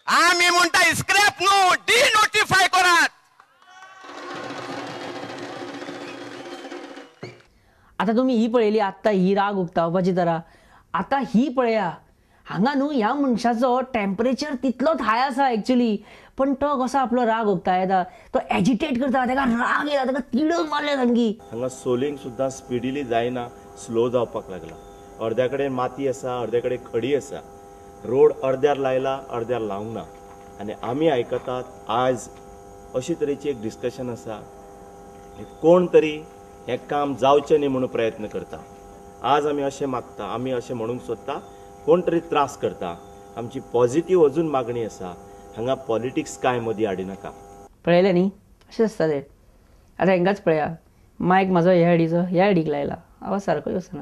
आमी म्हणटा स्क्रॅप न्हू, डिनोटिफाय करात. आतां तुमी ही पळयली, आत्तां ही राग उक्तावपाची तरा. आतां ही पळया, हांगा न्हू ह्या मनशाचो टेम्परेचर तितलोच हाय आसा एक्चुली, पण तो कसो आपलो राग उक्तायता, तो एजिटेट करता, ताका राग येता, ताका तिडक मारल्या सामकी. हांगा सोलिंग सुद्दां स्पिडिली जायना, स्लो जावपाक लागला. अर्द्या कडेन माती आसा, अर्द्या कडेन खडी आसा. रोड अर्द्यार लायला, अर्द्यार लावंक ना. आनी आमी आयकतात आज अशे तरेची एक डिस्कशन आसा, कोण तरी हें काम जावचें न्ही म्हणून प्रयत्न करता. आज आमी अशें मागता, आमी अशें म्हणूंक सोदता, कोण तरी त्रास करता. आमची पॉझिटीव अजून मागणी आसा, हांगा पॉलिटिक्स कांय मदीं हाडिनाका. पळयलें न्ही, अशें आसता तें. आतां हेंकाच पळया, मायक म्हाजो ह्या आडीचो ह्या आडीक लायला, आवाज सारको वचना.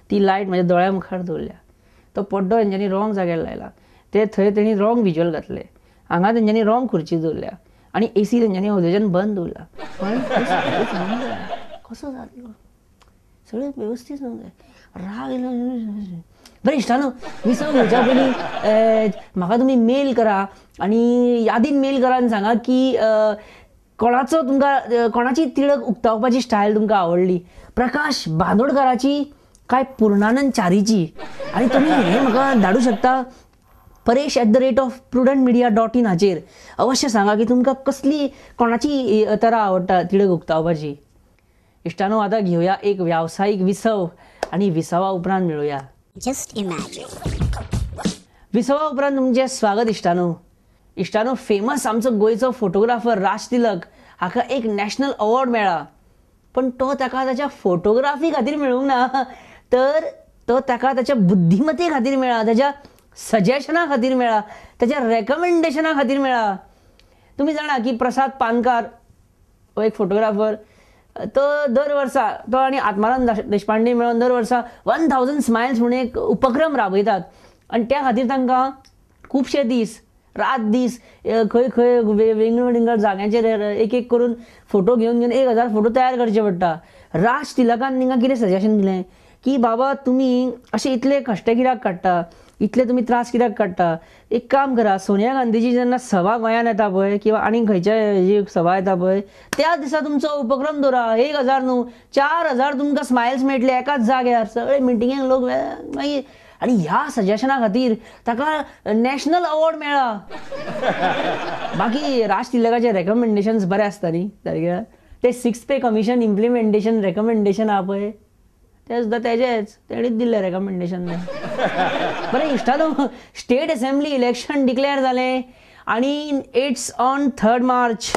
ती लायट म्हज्या दोळ्या मुखार दवरल्या, तो पड्डो हेंच्यांनी रॉंग जाग्यार लायला, ते थंय तेणी रॉंग विज्युअल घातले, हांगा तेंच्यांनी रॉंग खुर्ची दवरल्या आनी एसी तेंच्यांनी हजन बंद दवरला. पण कसो जातलो, सगळें वेवस्थीत जावंक जाय. राग येयलो. बरें इश्टानो, विसव घेवच्या पयलीं म्हाका तुमी मेल करा आनी यादीन मेल करा आनी सांगा की कोणाचो तुमकां, कोणाची तिडक उक्तावपाची स्टायल तुमकां आवडली, प्रकाश बांदोडकाराची काय पूर्णानंद च्यारीची. आनी तुमी हें म्हाका धाडूं शकता paresh@prudentmedia.in हाचेर. अवश्य सांगा की तुमकां कसली कोणाची तरा आवडटा तिडक उक्तावपाची. इश्टानो, आतां घेवया एक व्यावसायीक विसव आनी विसवा उपरांत मेळुया. Just imagine. विसवा उपरांत तुमचें स्वागत इश्टानो. इश्टानो, फेमस आमचो गोंयचो फोटोग्राफर राज तिलक हाका एक नॅशनल अवॉर्ड मेळ्ळा, पण तो ताका ताच्या फोटोग्राफी खातीर मेळूंक ना, तर तो ताका ताच्या बुद्धिमते खातीर मेळ्ळा, ताच्या सजेशना खातीर मेळ्ळा, ताच्या रेकमेंडेशना खातीर मेळ्ळा. तुमी जाणा की प्रसाद पानकार हो एक फोटोग्राफर, तो दर वर्सा तो आनी आत्माराम देशपांडे मेळून दर वर्सा 1000 स्मायल्स म्हणून एक उपक्रम राबयतात आनी त्या खातीर तांकां खुबशे दीस, रात दीस खंय खंय वेगवेगळ्या विंगड जाग्यांचेर एक एक करून फोटो घेवन घेवन 1000 फोटो तयार करचे पडटा. राज तिलकान तांकां कितें सजेशन दिलें की बाबा तुमी अशे इतले कश्ट कित्याक काडटा, इतले तुमी त्रास कित्याक काडटा, एक काम करा, सोनिया गांधीची जेन्ना सभा गोंयांत येता पळय किंवा आनी खंयच्या जी सभा येता पळय त्या दिसा तुमचो उपक्रम दवरा. 1000 न्हू 4000 तुमकां स्मायल्स मेळटले एकाच जाग्यार, सगळे मिटिंगेक लोक मागीर. आनी ह्या सजेशना खातीर ताका नॅशनल अवॉर्ड मेळ्ळा. बाकी राज तिलकाचे रेकमेंडेशन्स बरे आसता न्ही सारके, ते 6th pay commission implementation recommendation आहा पळय ते सुद्दां तेजेच, तेणीच दिल्लें रेकमेंडेशन. बरें इश्टानो, स्टेट असेंब्ली इलेक्शन डिक्लेअर जालें आनी it's on 3 मार्च.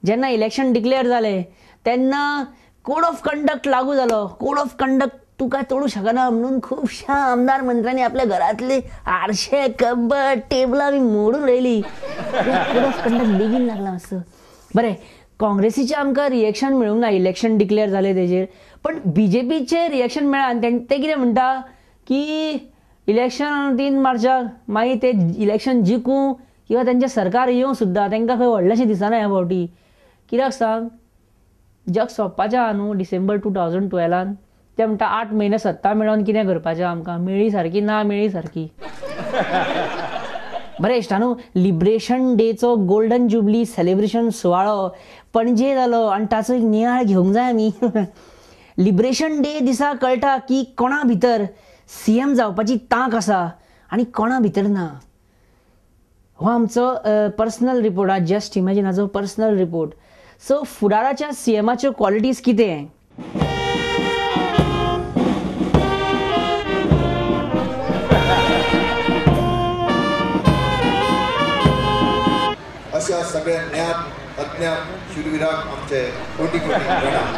जेन्ना इलेक्शन डिक्लेअर जालें तेन्ना कोड ऑफ कंडक्ट लागू जालो. कोड ऑफ कंडक्ट तूं काय तोडूं शकना म्हणून खुबश्या आमदार मंत्र्यांनी आपल्या घरांतले आरशे, कबड, टेबलां बी मोडून उडयली. कोड ऑफ कंडक्ट बेगीन लागला मातसो. बरें, काँग्रेसीचें आमकां रिएक्शन मेळूंक ना इलेक्शन डिक्लेअर जालें तेजेर, पण बीजेपीचें रिएक्शन मेळ्ळा आनी ते कितें म्हणटा की इलेक्शन 3 मार्चाक, मागीर ते इलेक्शन जिखूं किंवा तेंचें सरकार येवं सुद्दां तांकां खंय व्हडलेंशें दिसना ह्या फावटी. कित्याक सांग, जग सोंपपाचें आहा न्हू डिसेंबर 2012. ते म्हणटा 8 म्हयने सत्ता मेळोवन कितें करपाचें आमकां, मेळ्ळी सारकी ना मेळ्ळी सारकी. बरें इश्टानो, लिबरेशन डेचो गोल्डन जुबली सेलिब्रेशन सुवाळो पणजे जालो आनी ताचो एक नियाळ घेवंक जाय आमी. लिबरेशन डे दिसा कळटा की कोणा भितर सीएम जावपाची तांक आसा आनी कोणा भितर ना. हो आमचो पर्सनल रिपोर्ट आहा, जस्ट इमॅजीन हाचो पर्सनल रिपोर्ट. सो फुडाराच्या सीएमाच्यो क्वॉलिटीज कितें? अशा सगळ्या ज्ञात अज्ञात शूरवीरांक आमचे कोटी कोटी प्रणाम.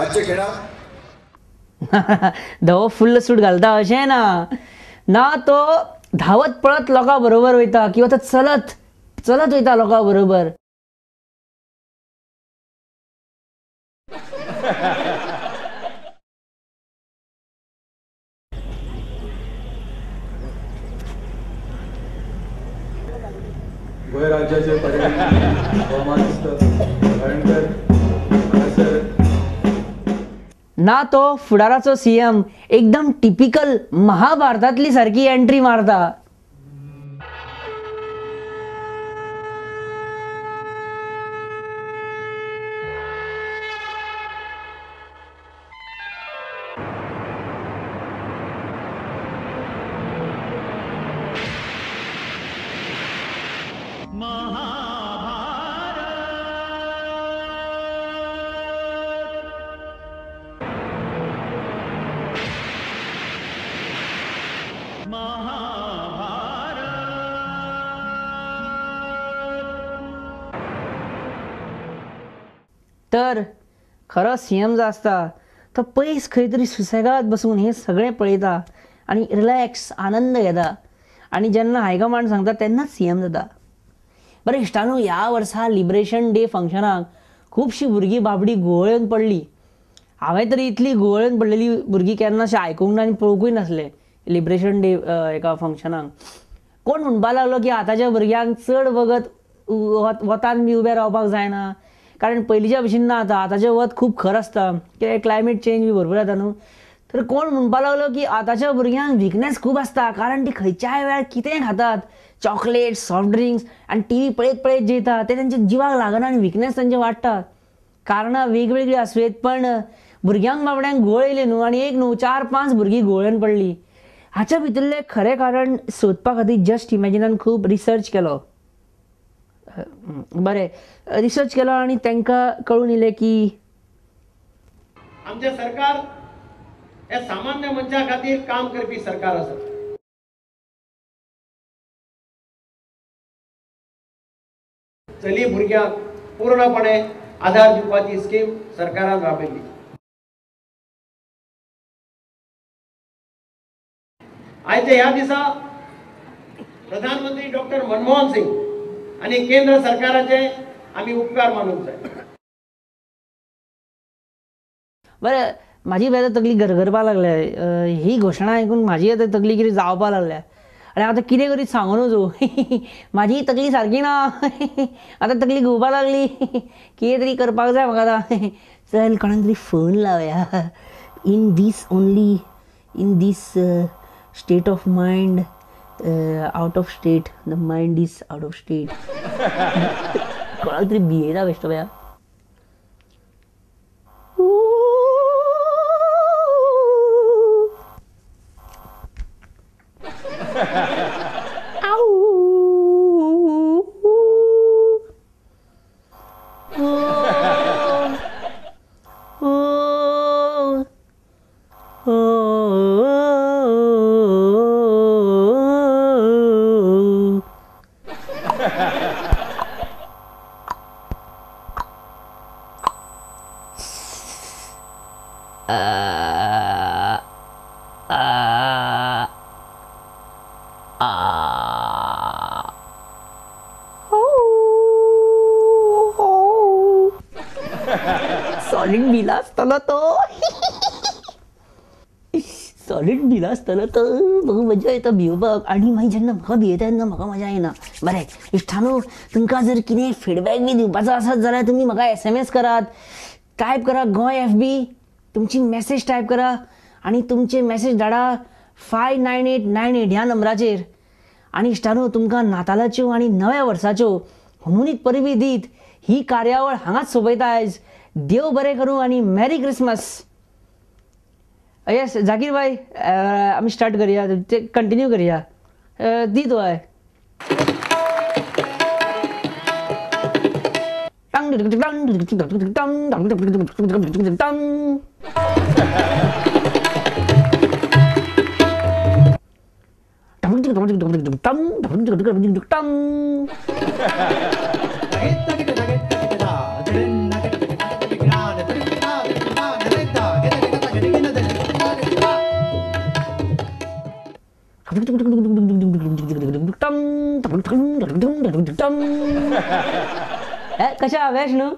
आजच्या खेळात धवो फुल्ल सूट घालता अशें ना, ना तो धांवत पळत लोकां बरोबर वयता किंवा तो चलत चलत वयता लोकां बरोबर. गोंय राज्याचे परिणाम ना तो फुडाराचो सीएम एकदम टिपिकल महाभारतातली सारकी एंट्री मारता. तर खरो सीएम जो आसता तो पयस खंय तरी सुसेगाद बसून हें सगळें पळयता आनी रिलॅक्स आनंद घेता आनी जेन्ना हायकमांड सांगता तेन्नाच सीएम जाता. बरें इश्टानो, ह्या वर्सा लिबरेशन डे फंक्शनाक खुबशीं भुरगीं बाबडी घुंवळेवन पडली. हांवें तरी इतली घुंवळेवन पडलेली भुरगीं केन्ना अशें आयकूंक ना आनी पळोवंकूय नासलें लिबरेशन डे एका फंक्शनाक. कोण म्हणपाक लागलो की आतांच्या भुरग्यांक चड वगत वतान बी उबें रावपाक जायना, कारण पयलींच्या भशेन ना आतां, आतांचें वत खूब खर आसता, कित्याक क्लायमेट चेंज बी भरपूर जाता न्हू. तर कोण म्हणपाक लागलो की आतांच्या भुरग्यांक विकनेस खूब आसता, कारण ती खंयच्याय वेळार कितेंय खातात, चॉकलेट, सॉफ्ट ड्रिंक्स आनी टीव्ही पळयत पळयत जेयता, तें तेंच्या जिवाक लागना आनी विकनेस तेंचे वाडटा. कारणां वेगवेगळीं आसूं येत, पण भुरग्यांक बाबड्यांक घुंवळ येयली न्हू आनी एक न्हू 4-5 भुरगीं घुंवळेन पडलीं. हाच्या भितरलें खरें कारण सोदपा खातीर जस्ट इमॅजिनान खूब रिसर्च केलो. बरें रिसर्च केलो आनी तांकां कळून येयलें की आमचें सरकार हे सामान्य मनशा खातीर काम करपी सरकार आसा. चली भुरग्यांक पूर्णपणे आधार दिवपाची स्कीम सरकारान राबयली. आयच्या ह्या दिसा प्रधानमंत्री डॉक्टर मनमोहन सिंग आनी केंद्र सरकाराचे आमी उपकार मानूंक जाय. बरें, म्हाजी आतां तकली गरगरपाक लागल्या ही घोशणा आयकून, म्हाजी आतां तकली कितें जावपाक लागल्या आनी आतां कितें करीत सांगू नजो. म्हाजी तकली सारकी ना, आतां तकली घुंवपाक लागली, कितें तरी करपाक जाय म्हाका आतां. चल कोणाक तरी phone लावया. In this only, in this state of mind, out of state, the mind is out of state. कोणाक तरी भियेता बेश्टो पया. सॉलिड बिल आसतलो तो, सॉलिड बिल आसतलो तो, म्हाका मजा येता भिवपाक. आनी मागीर जेन्ना म्हाका भियेता तेन्ना म्हाका मजा येना. बरें इश्टानो, तुमकां जर कितें फिडबॅक बी दिवपाचो आसत जाल्यार तुमी म्हाका SMS करात, टायप करा गोंय FB, तुमची मॅसेज टायप करा आनी तुमचे मॅसेज धाडा 59898 ह्या नंबराचेर. आनी इश्टानो, तुमकां नातालाच्यो आनी नव्या वर्साच्यो हुनहुनीत परबी दीत ही कार्यावळ हांगाच सोंपयता आयज. देव बरें करूं आनी मॅरी क्रिसमस. येस जाकीर भाई, आमी स्टार्ट करया, कंटिन्यू करया. दी तो आहे. कशा वेश न्हू.